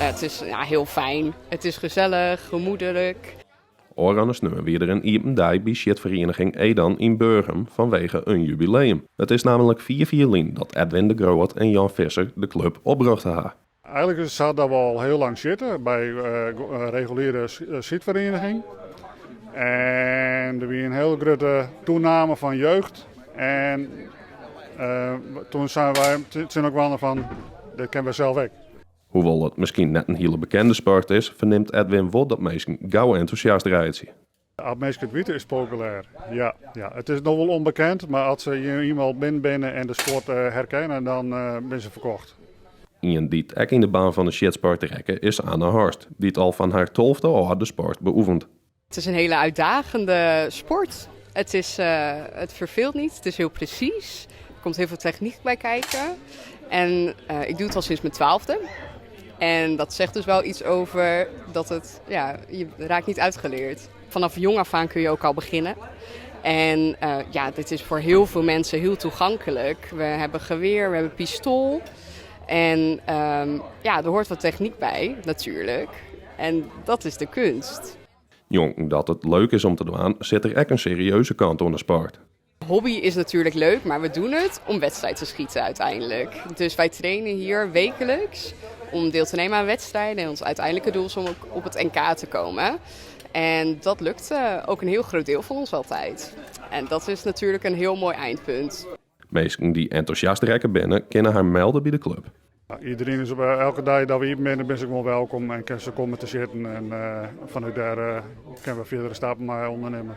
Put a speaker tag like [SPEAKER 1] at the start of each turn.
[SPEAKER 1] Het is ja, heel fijn. Het is gezellig, gemoedelijk.
[SPEAKER 2] Ofrûne sneon wie der in iepen dei by sjitferieniging Edan yn Burgum fanwege in jubileum. It is nammentlik 5 jier lyn dat Edwin de Groot en Jan Visser de klup oprjochte ha.
[SPEAKER 3] Eigenlijk is het zo dat we al heel lang zitten bij reguliere sjitferiening. En er was een hele grote toename van jeugd. En toen zijn wij toen ook wel van, dat kennen we zelf ook.
[SPEAKER 2] Hoewol't it miskien net in hiele bekende sport is, fernimt Edwin wol dat minsken gau entûsjast reitsje.
[SPEAKER 3] As minsken it witte is populêr. Ja, it is noch wol ûnbekend, mar as se iemand binnen binne en de sport herkenne, dan binne se ferkocht.
[SPEAKER 2] Ien dy't ek yn de baan fan de sjitsport rekke is Anne Horst, dy't al fan har 12e ôf de sport beoefenet.
[SPEAKER 1] Het is een hele uitdagende sport. Het verveelt niet, het is heel precies. Er komt heel veel techniek bij kijken. En ik doe het al sinds mijn 12e. En dat zegt dus wel iets over dat het, ja, je raakt niet uitgeleerd. Vanaf jong af aan kun je ook al beginnen. En ja, dit is voor heel veel mensen heel toegankelijk. We hebben geweer, we hebben pistool. En ja, er hoort wat techniek bij, natuurlijk. En dat is de kunst.
[SPEAKER 2] Njonken dat it leuk is om te dwaan, sit der ek in serieuze kant oan de sport.
[SPEAKER 1] Hobby is natuurlijk leuk, maar we doen het om wedstrijd te schieten uiteindelijk. Dus wij trainen hier wekelijks om deel te nemen aan wedstrijden. En ons uiteindelijke doel is om ook op het NK te komen. En dat lukt ook een heel groot deel van ons altijd. En dat is natuurlijk een heel mooi eindpunt.
[SPEAKER 2] Minsken dy't entûsjast rekke binne, kinne har melde by de klup.
[SPEAKER 3] Iedereen is op elke dag dat we hier binnen, ben ik wel welkom en kan ze komen te zitten. En vanuit daar kunnen we verdere stappen ûndernimme.